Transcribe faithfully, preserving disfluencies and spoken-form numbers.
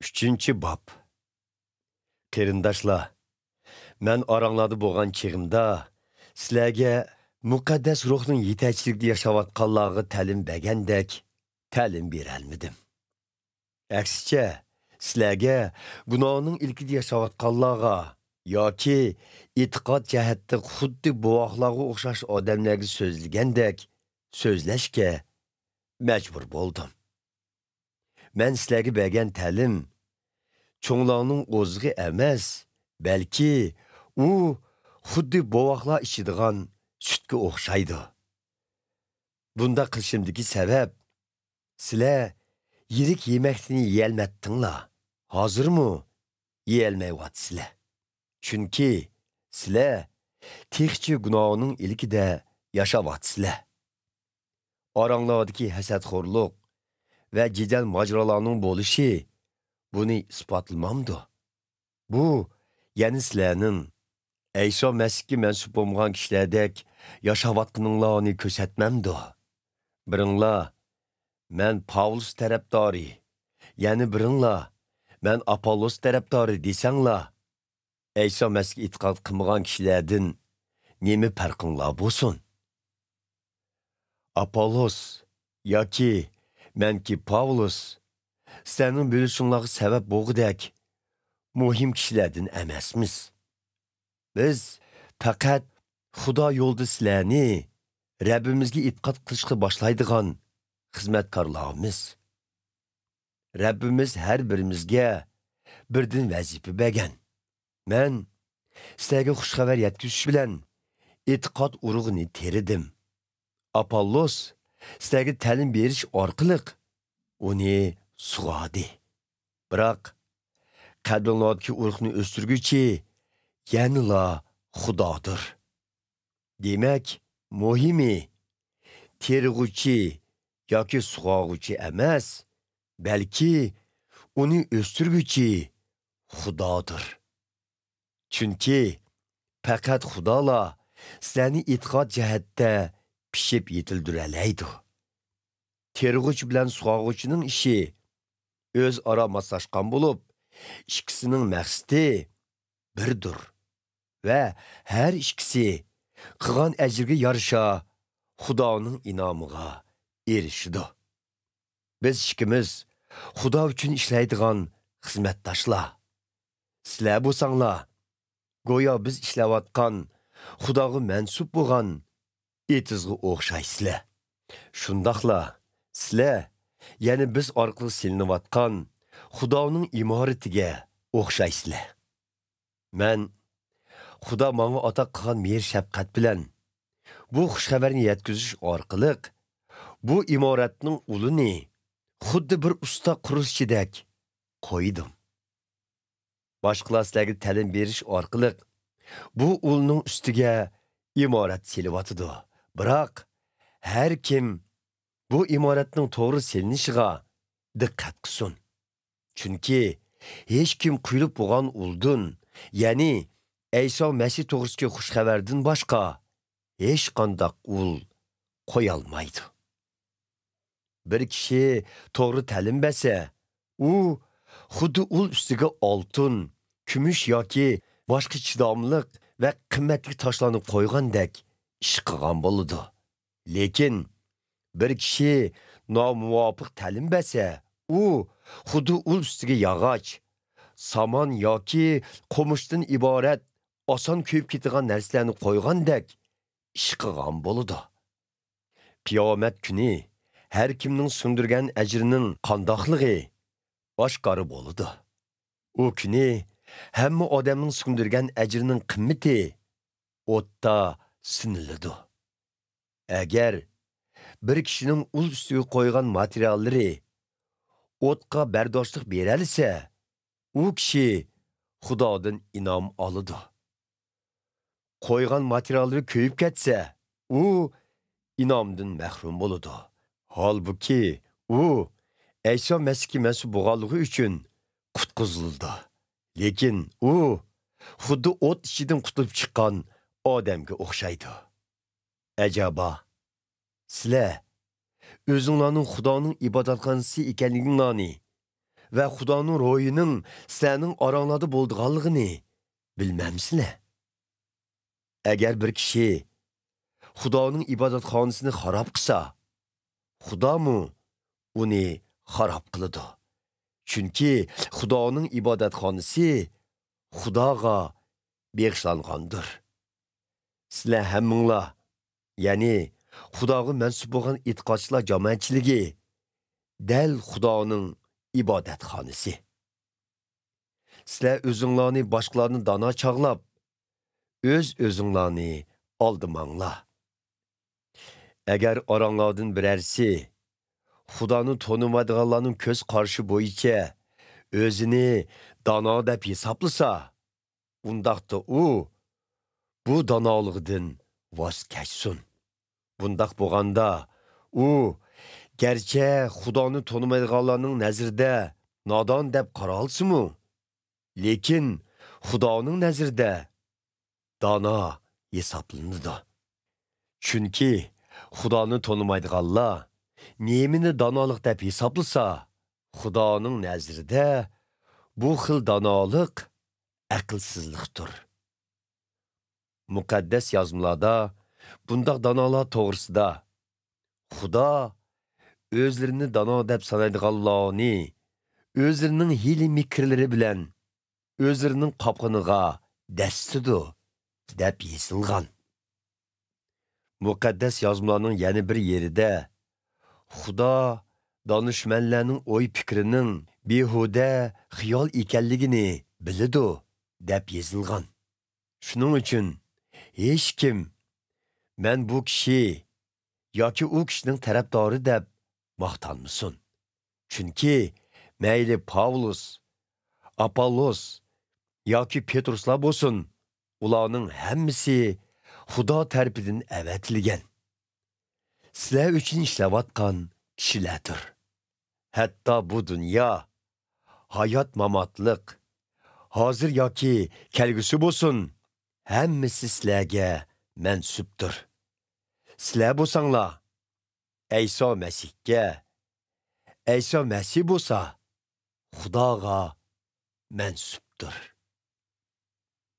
ئۈچىنچى باب. قېرىنداشلار، مەن ئاراڭلاردا بولغان چېغىمدا، سىلەرگە مۇقەددەس روھنىڭ يېتەكچىلىكىدە ياشاۋاتقانلارغا تەلىم بەرگەندەك تەلىم بېرەلمىدىم. ئەكسىچە، سىلەرگە گۇناھنىڭ ئىلكىدە ياشاۋاتقانلارغا ياكى ئېتىقاد جەھەتتە خۇددى بوۋاقلارغا ئوخشاش ئادەملەرگە سۆزلىگەندەك سۆزلەشكە مەجبۇر بولدۇم. مەن سىلەرگە بەرگەن تەلىم چوڭلارنىڭ ئوزۇقى ئەمەس، بەلكى ئۇ خۇددى بوۋاقلار ئىچىدىغان سۈتكە ئوخشايدۇ. بۇنداق قىلىشىمدىكى سەۋەب، سىلەر يىرىك يېمەكلىكنى يېيەلمەپتىڭلار، ھازىرمۇ يېيەلمەيۋاتىسىلەر. چۈنكى سىلەر تېخىچە گۇناھنىڭ ئىلكىدە ياشاۋاتىسىلەر. ئاراڭلاردىكى ھەسەتخورلۇق ۋە جېدەل ماجىرالارنىڭ بولۇشى بۇنى ئىسپاتلىمامدۇ؟ بۇ يەنە سىلەرنىڭ ئەيسا مەسىھكە مەنسۇپ بولمىغان كىشىلەردەك ياشاۋاتقىنىڭلارنى كۆرسەتمەمدۇ؟ بىرىڭلار، مەن پاۋلۇس تەرەپدارى، يەنە بىرىڭلار، مەن ئاپوللوس تەرەپدارى دېسەڭلار، ئەيسا مەسىھكە ئېتىقاد قىلمىغان كىشىلەردىن نېمە پەرقىڭلار بولسۇن؟ ئاپوللوس ياكى مەنكى پاۋلۇس سىلەرنىڭ بۆلۈشۈڭلارغا سەۋەب بولغۇدەك مۇھىم كىشىلەردىن ئەمەسمىز. بىز پەقەت خۇدا يولىدا سىلەرنى رەببىمىزگە ئېتىقاد قىلىشقا باشلايدىغان خىزمەتكارلارمىز. رەببىمىز ھەر بىرىمىزگە بىردىن ۋەزىپە بەرگەن. مەن سىلەرگە خۇش خەۋەر يەتكۈزۈش بىلەن ئېتىقاد ئۇرۇغىنى تېرىدىم. ئاپوللوس سىلەرگە تەلىم بېرىش ئارقىلىق ئۇنى سۇغاردى. بىراق، قەلبىڭلاردىكى ئۇرۇقنى ئۆستۈرگۈچى يەنىلا خۇدادۇر. دېمەك، مۇھىمى، تېرىغۇچى ياكى سۇغارغۇچى ئەمەس، بەلكى ئۇنى ئۆستۈرگۈچى خۇدادۇر. چۈنكى پەقەت خۇدالا سىلەرنى ئېتىقاد جەھەتتە پىشىپ يېتىلدۈرەلەيدۇ. تېرىغۇچى بىلەن سۇغارغۇچىنىڭ ئىشى ئۆزئارا ماسلاشقان بولۇپ، ئىككىسىنىڭ مەقسىتى بىردۇر ۋە ھەر ئىككىسى قىلغان ئەجرىگە يارىشا خۇدانىڭ ئىنئامىغا ئېرىشىدۇ. بىز ئىككىمىز خۇدا ئۈچۈن ئىشلەيدىغان خىزمەتداشلار. سىلەر بولساڭلار، گويا بىز ئىشلەۋاتقان خۇداغا مەنسۇپ بولغان ئېتىزغا ئوخشايسىلەر. شۇنداقلا سىلەر يەنە بىز ئارقىلىق سېلىنىۋاتقان خۇدانىڭ ئىمارىتىگە ئوخشايسىلەر. مەن خۇدا ماڭا ئاتا قىلغان مېھىر-شەپقەت بىلەن بۇ خۇش خەۋەرنى يەتكۈزۈش ئارقىلىق بۇ ئىمارەتنىڭ ئۇلىنى خۇددى بىر ئۇستا قۇرۇلۇشچىدەك قويدۇم. باشقىلار سىلەرگە تەلىم بېرىش ئارقىلىق بۇ ئۇلنىڭ ئۈستىگە ئىمارەت سېلىۋاتىدۇ. بىراق، ھەر كىم بۇ ئىمارەتنىڭ توغرا سېلىنىشىغا دىققەت قىلسۇن. چۈنكى ھېچكىم قۇيۇلۇپ بولغان ئۇلدىن، يەنى ئەيسا مەسىھ توغرىسىدىكى خۇش خەۋەردىن باشقا ھېچقانداق ئۇل قويالمايدۇ. بىر كىشى توغرا تەلىم بەرسە، ئۇ خۇددى ئۇل ئۈستىگە ئالتۇن، كۈمۈش ياكى باشقا چىداملىق ۋە قىممەتلىك تاشلارنى قويغاندەك ئىش قىلغان بولىدۇ. لېكىن بىر كىشى نامۇۋاپىق تەلىم بەرسە، ئۇ خۇددى ئۇل ئۈستىگە ياغاچ، سامان ياكى قومۇشتىن ئىبارەت ئاسان كۆيۈپ كېتىدىغان نەرسىلەرنى قويغاندەك ئىش قىلغان بولىدۇ. قىيامەت كۈنى ھەر كىمنىڭ سىڭدۈرگەن ئەجرىنىڭ قانداقلىقى ئاشكارا بولىدۇ. ئۇ كۈنى ھەممە ئادەمنىڭ سىڭدۈرگەن ئەجرىنىڭ قىممىتى ئوتتا سىنىلىدۇ. ئەگەر بىر كىشىنىڭ ئۇل ئۈستىگە قويغان ماتېرىياللىرى ئوتقا بەرداشلىق بېرەلىسە، ئۇ كىشى خۇدادىن ئىنئام ئالىدۇ. قويغان ماتېرىياللىرى كۆيۈپ كەتسە، ئۇ ئىنئامدىن مەھرۇم بولىدۇ. ھالبۇكى، ئۇ ئەيسا مەسىھكە مەنسۇپ بولغانلىقى ئۈچۈن قۇتقۇزۇلىدۇ. لېكىن ئۇ خۇددى ئوت ئىچىدىن قۇتۇلۇپ چىققان ئادەمگە ئوخشايدۇ. ئەجەبا، سىلەر ئۆزۈڭلارنىڭ خۇدانىڭ ئىبادەتخانىسى ئىكەنلىكىڭلارنى ۋە خۇدانىڭ روھىنىڭ سىلەرنىڭ ئاراڭلاردا بولىدىغانلىقىنى بىلمەمسىلەر؟ ئەگەر بىر كىشى خۇدانىڭ ئىبادەتخانىسىنى خاراب قىلسا، خۇدامۇ ئۇنى خاراب قىلىدۇ. چۈنكى خۇدانىڭ ئىبادەتخانىسى خۇداغا بېغىشلانغاندۇر. سىلەر ھەممىڭلار، يەنى خۇداغا مەنسۇپ بولغان ئېتىقادچىلار جامائەتچىلىكى، دەل خۇدانىڭ ئىبادەتخانىسى. سىلەر ئۆزۈڭلارنى باشقىلاردىن دانا چاغلاپ، ئۆز-ئۆزۈڭلارنى ئالدىماڭلار. ئەگەر ئاراڭلاردىن بىرەرسى خۇدانى تونۇمايدىغانلارنىڭ كۆز قارىشى بويىچە ئۆزىنى دانا دەپ ھېسابلىسا، ئۇنداقتا ئۇ بۇ دانالىقىدىن ۋاز كەچسۇن. بۇنداق بولغاندا، ئۇ گەرچە خۇدانى تونۇمايدىغانلارنىڭ نەزىرىدە نادان دەپ قارالسىمۇ، لېكىن خۇدانىڭ نەزىرىدە دانا ھېسابلىنىدۇ. چۈنكى خۇدانى تونۇمايدىغانلار نېمىنى دانالىق دەپ ھېسابلىسا، خۇدانىڭ نەزىرىدە بۇ خىل دانالىق ئەقىلسىزلىقتۇر. مۇقەددەس يازمىلاردا بۇنداق دانالار توغرىسىدا، خۇدا ئۆزلىرىنى دانا دەپ سانايدىغانلارنى ئۆزلىرىنىڭ ھىيلە-مىكىرلىرى بىلەن ئۆزلىرىنىڭ قاپقىنىغا دەسسىتىدۇ، دەپ يېزىلغان. مۇقەددەس يازمىلارنىڭ يەنە بىر يېرىدە، خۇدا دانىشمەنلەرنىڭ ئوي-پىكرىنىڭ بىھۇدە خىيال ئىكەنلىكىنى بىلىدۇ، دەپ يېزىلغان. شۇنىڭ ئۈچۈن ھېچكىم، مەن بۇ كىشى ياكى ئۇ كىشىنىڭ تەرەپدارى دەپ ماختانمىسۇن. چۈنكى مەيلى پاۋلۇس، ئاپوللوس ياكى پېترۇسلار بولسۇن، ئۇلارنىڭ ھەممىسى خۇدا تەرىپىدىن ئەۋەتىلگەن، سىلەر ئۈچۈن ئىشلەۋاتقان كىشىلەردۇر. ھەتتا بۇ دۇنيا، ھايات-ماماتلىق، ھازىر ياكى كەلگۈسى بولسۇن، ھەممىسى سىلەرگە مەنسۇپتۇر. سىلەر بولساڭلار ئەيسا مەسىھكە، ئەيسا مەسىھ بولسا خۇداغا مەنسۇپتۇر.